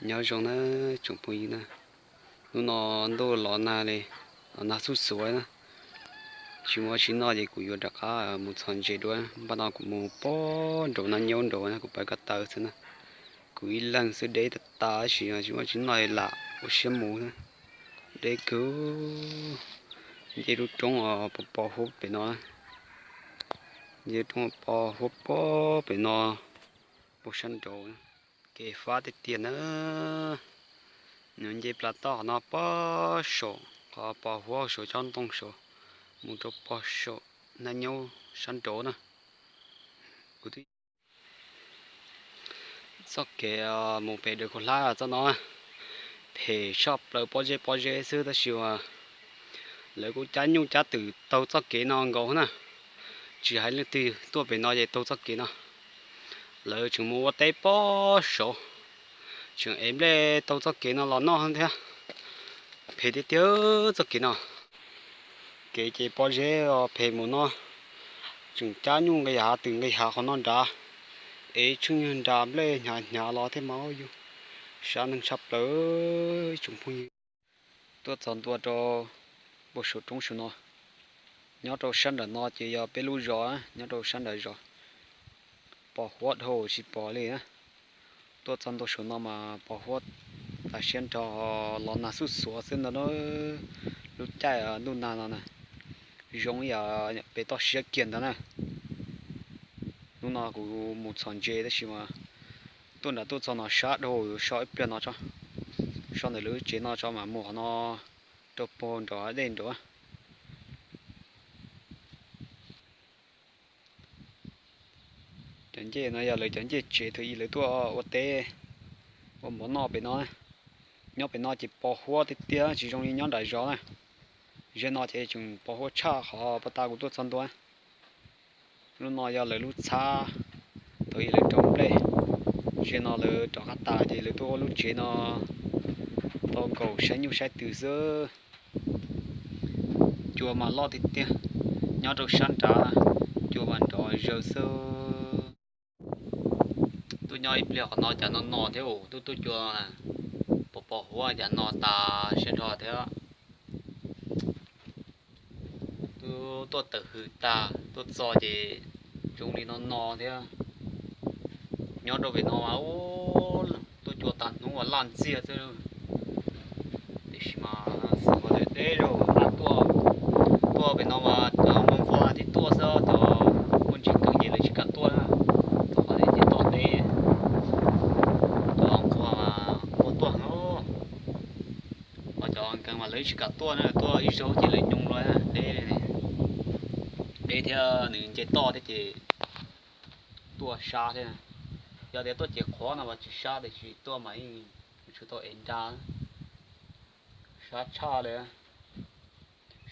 Nyob zoo na tsoom phooj ywg na, hnub no ntuj los nag li, los nag xuj xuav na. Tsis muaj tsis noj ces kuv yuav rov qab mus txhos ntses dua. Npaj no kuv mus pog nraud na, nyob nraud na, kuv pab ko taw xwb na. Kuv ib leeg xwb, deb tas tas tab sis tsis muaj tsis noj lam ua siab mus xwb. Deb kawg. Nce lub roob pos pos huab pem no, nce lub roob pos huab pem no, puag sab nraud. Kev fab tiag tiag na. Nws nce plas toj qhov no pog saum, qhov pos huab saum tsob ntoo saum, mus rau pog saum hnab nyob sab nraud na. Kuv twb Txoj kev mus pem Dawm Kaus Hlab txoj no phem tshaj plaws, pob zeb pob zeb xwb tab sis mas lawv kuj cab nyuj cab twm taug txoj kev no nkaus na. Tsis hais leej twg tuaj pem no ces taug txoj kev no. Lawv tseem mus ua teb pog saud, tseem ev nplej taug txoj kev no los noj thiab. Phem tiag tiag txoj kev no. Kev ces pob zeb phem mus no, tseem cab nyuj nqis hav twm nqis hav qhov no nrad, ev tsheej nrad nplej hnyav hnyav los thiab mas yus sab neeg tshaj plaws ib tsoom phooj ywg. Tuaj txog ntua rau puag saum roob saum no, nyob rau sab nram no ces yog peb lub zos, nyob rau sab nram zos. Pos huab dhau tsis pom li. Tuaj txog ntua saum no mas pos huab tas siab nrho, los nag xuj xuav xwb ntag. Lub caij ntuj nag no na, zoo ib yam pem toj siab kiag ntag na. Hnub no kuv mus txhos ntses tab sis mas tuaj nram tuaj txog no sab dhau, so ib pliag no tso, so ntawm lub tsev no tso mas mus qhov no rau puag nram dej nraud. Cov ncej no yog lawv cov ncej tsev thaum ub lawv tuaj ua teb ua mov noj pem no. Nyob pem no ces pos huab tiag tiag tsis zoo li nyob nram zos na. Ze no ces tseem pos huab tshaj qhov puag ta kuv tuaj txog ntua. Lub no yog lawv lub txhab thaum ub lawv rau nplej. Ze no lawv rov qab tas ces lawv tuaj ua lub tsev no tau nkaum saib nyuj saib twm xwb. Cua mas loj tiag tiag, nyob rau sab nrad, cua mas nrov zaws xwb. Tuaj nyob ib pliag qhov no cas no no thiab, tuaj tuaj cua pos pos huab cas no tas siab nrho thiab. Twb tuaj tawm hws tag tuaj txog ces zoo li no no thiab. Nyob rau pem no mas ub, tuaj cua tag hnub uas laj ntxiag xwb. Tiam sis mas xyov ua deb zaug tuaj, tuaj pem no mas cov nquag thiaj tuaj xwb, cov muaj ntsis keej ces lawv tsis kam tuaj na. Thaum qhov no ces toj deb, cov nquag mas nquag tuaj heev. Ho cov nkeeg mas lawv tsis kam tuaj na, tuaj ib zaug ces lawv nyoo los deb, deb thiab nws nce toj thiab ces tuaj sab thiab. Yog tias tuaj ces qhuav no mas tsis sab, tiam sis tuaj mas yeej tsum tau ev nra, sab tshaj li.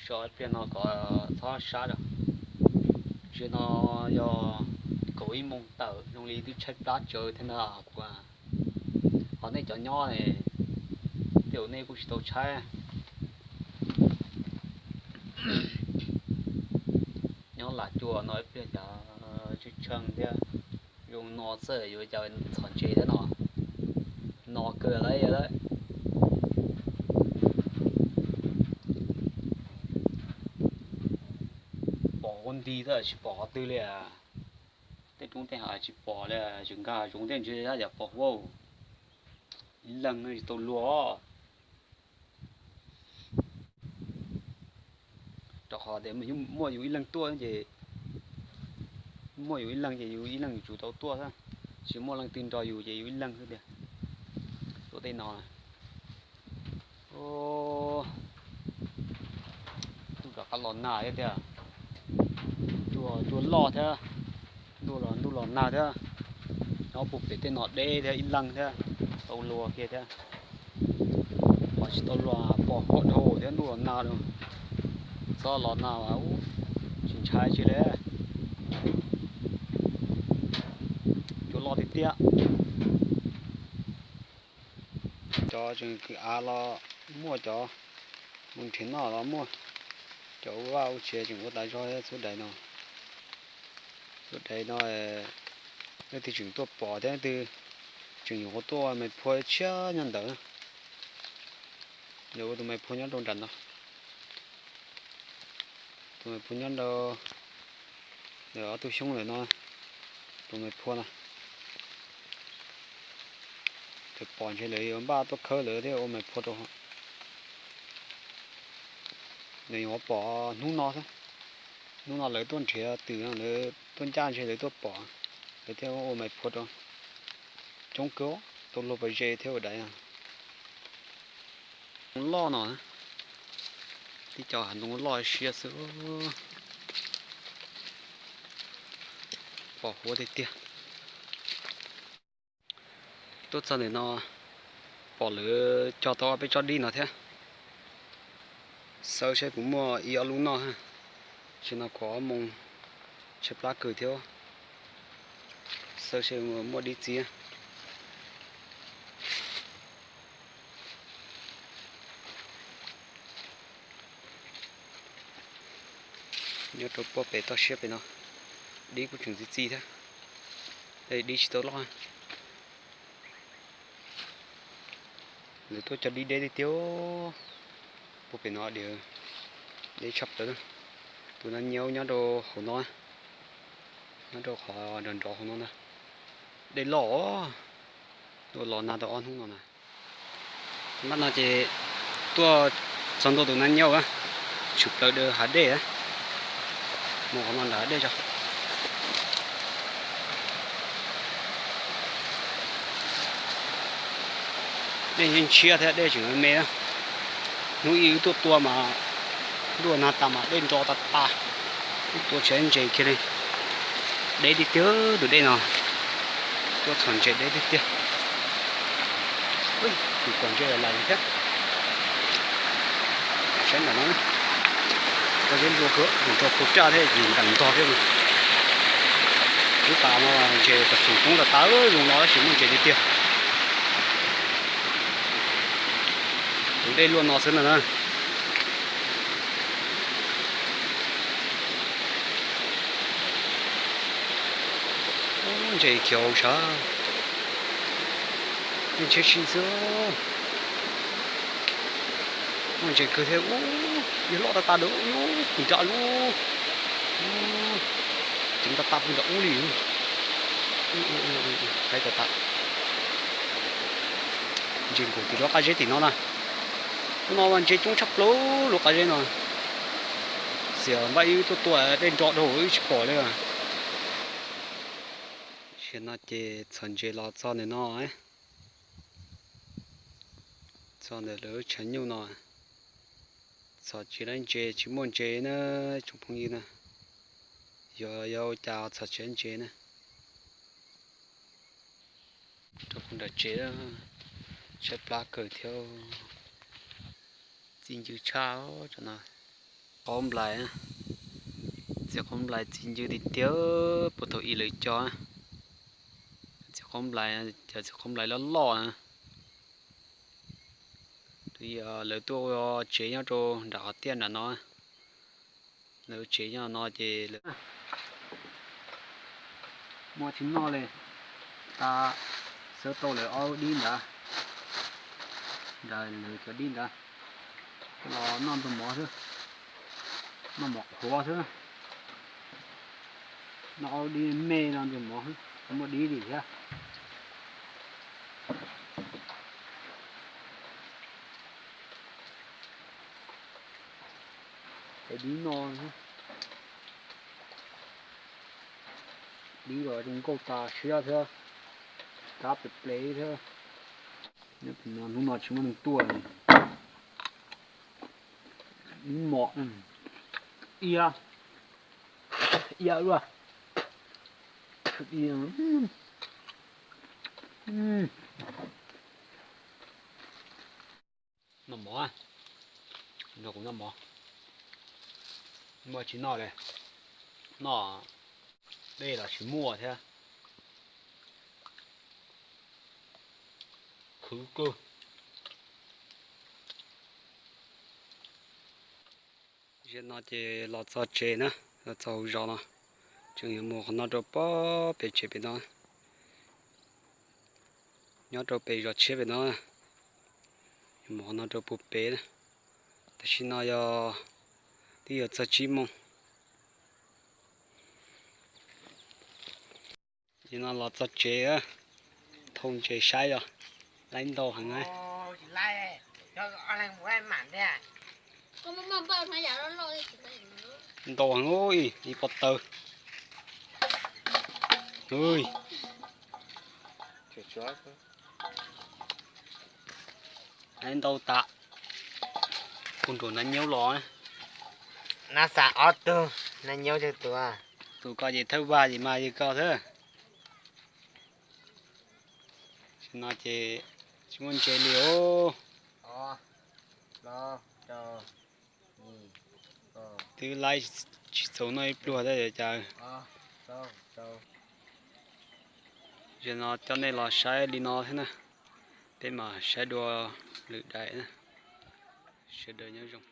So ib pliag no kom txhob sab lawm. Ze no yog kaum ib moos tawm zoo li twb tshaib plab tsawv thiab ntag kuv. Ho nej cov nyob ne, tej zaum nej kuj tsis tau tshaib. Nyob lam cua no ib pliag cas tsw tsheej thiab. Zoo no xwb yuav cas txhom ntses thiab no. No kawg lawm lawm. Pom huab nti xwb tsis pom qhov twg li. Tej roob tej hav tsis pom li, tseem nkag zoov tej ntsis yam pom huab. Ib leeg no tsis tau luag. Rau qhov tias muaj yus ib leeg tuaj ces, muaj yus ib leeg ces yus ib leeg yuav tsum tau tuaj xwb. Tsis muaj leej twg nrog yus ces yus ib leeg xwb tiag. Tuaj tej no, ntuj rov qab los nag thiab tiag. Cua, cua loj thiab, ntuj los, ntuj los nag thiab. Nyob puag pem tej no deb thiab ib leeg thiab, tau luag kiag thiab. Ho tsis tau luag pom huab dhau thiab ntuj los nag lawm. Txhob los nag mas tsis ntshai tsi li. Cua loj tiag tiag. Cov tseem kwv av los muaj, cov mus nrhiav noj los muaj, cov ua vaj ua tsev tseem ua tas zog xub dais no. Xub dais no leej twg tseem tuaj pom thiab, leej twg Tseem yuav tuaj ua mais phua tshiab nyob ntawd. Lawv ua tus mais phua nyob rau nram no. Tus mais phua nyob rau ntawm ob tug xyoob ntawm no, tus mais phua no. Lawv pom ntshe lawv yuav npaj tuaj khawb lawv thiaj ua mais phua rau. Nws yuav pom hnub no xwb. Hnub no lawv tuaj nrhiav twm, lawv tuaj ncaj ntshe lawv tuaj pom, lawv thiaj ua mais phua rau. Coob kawg, tau luag pas ze thiab ua daiv. Loj no, tib co hav ntoo loj siab xwb. Pom huab tiag tiag. Tuaj txog ntawm no, pom lawv cog tau ob peb tsob dib no thiab. Xav seb puas muaj ib ob lub noj. Tam sim no kuv ob moos tshaib plab kawg thiab. Xav seb muaj dib txiab. Nyob rau puag pem toj siab pem no, dib kuj tseem txi txiv thiab. Dib tsis tau loj. Lawv tuaj cog dib deb tiag tiag. Puag pem no deb tshaj plaws. Tus nab nyiab nyob rau hauv no, nyob rau qhov nrov nrov hauv no ntag. Dej loj os, tuaj los nag tau ob hnub no na. Npaj no ces tuaj txog ntua tus nab nyiab, tshwm plaws daws hav dej. Mus qhov no nram hav dej tso. Dej ntshiab thiab dej tseem me. Hnub ib wb tuaj tua mas ntuj nag tas mas dej nro tas tas, wb tua tsis ntses kiag li. Deb tiag tiag tus dej no, tuaj txhom ntses deb tiag tiag. Tus pom ntses lais thiab. Saib ntawm no, koj zeb nplua kawg, nrog pua raj thiab, yus ntam ntog thiab. Lub pas no ntses tas xum poob tas tas, zoo no tab sis muaj ntses tiag tiag. Tus dej luaj no xwb no na. Ntses khiav hauv sav. Ntses si xwb. Muaj ntses kawg thiab. Ub, yog loj tas tas dua, ub, kuv nram lub, ceev tas tas puag nram ub li. Qaib tas tas. Ntses nkaum tim lub qab zeb tim no na. Ub, no ntses coob tshaj plaws lub qab zeb no. Xiam npaj ib tuaj tua dej nro dhau wb tsis pom li. Tam sim no ces txhom ntses los txog ntawm no, txog ntawm lawv tshav nyuj no. Txhom tsis laib ntses, tsis muaj ntses na tsoom phooj ywg na. Yog, yog ua cas txhom tsis laib ntses na. Rau qhov nram tsev tshaib plab kawg thiab. Txi ncw tshaj no. Qaub nplais, txiv qaub nplais txi ncw tiag tiag, puag thaum ub lawv cog. Txiv qaub nplais, cov txiv qaub nplais loj loj na. Twb yog lawv tuaj ua tsev nyob rau nram qhov tiaj nram no. Lawv tsev nyob no ces lawv muaj tsis noj li, tas xawb tau lawv ob dib ntawd, ntawd lawv cov dib ntawd, los noj ntuag mov xwb, noj mov qhuav xwb, noj ob dib me no ntuag mov xwb, tsis muaj dib li thiab. Es dib no, dib los zoo nkauj tas siab thiab, kab ples ples thiab. Hnub no tsis muaj neeg tuaj, ib mos, ib, ib luaj. Noj mov, nrog kuv noj mov. Muaj tsis noj li, noj dej los tsis muaj thiab. Khwv kawg. Zaum no ces los txog tsev na, los txog hauv zos no, tseem yuav mus qhov no rau pem tsev pem no. Nyob rau pem zos tshiab pem no, mus no rau puag pem. Tam sim no yog twb yog txog tsib moos. Ces no los txog tsev, thau ntses saib os, laib ntau heev. Ntau heev, ib pob tawb. Laib ntau tas, kuv nrug nab nyaub los. Nab xav ob tug, nab nyaub tug, tus ko ces thawj vag ces mas yog koj xwb. Tam sim no ces tsis muaj ntses li os. Twb laib tsis txaus noj ib pluag thiab cas. Tam sim no coj nej los saib li no thiab na, peb mam saib dua lwm daim na. Sawv daws nyob zoo.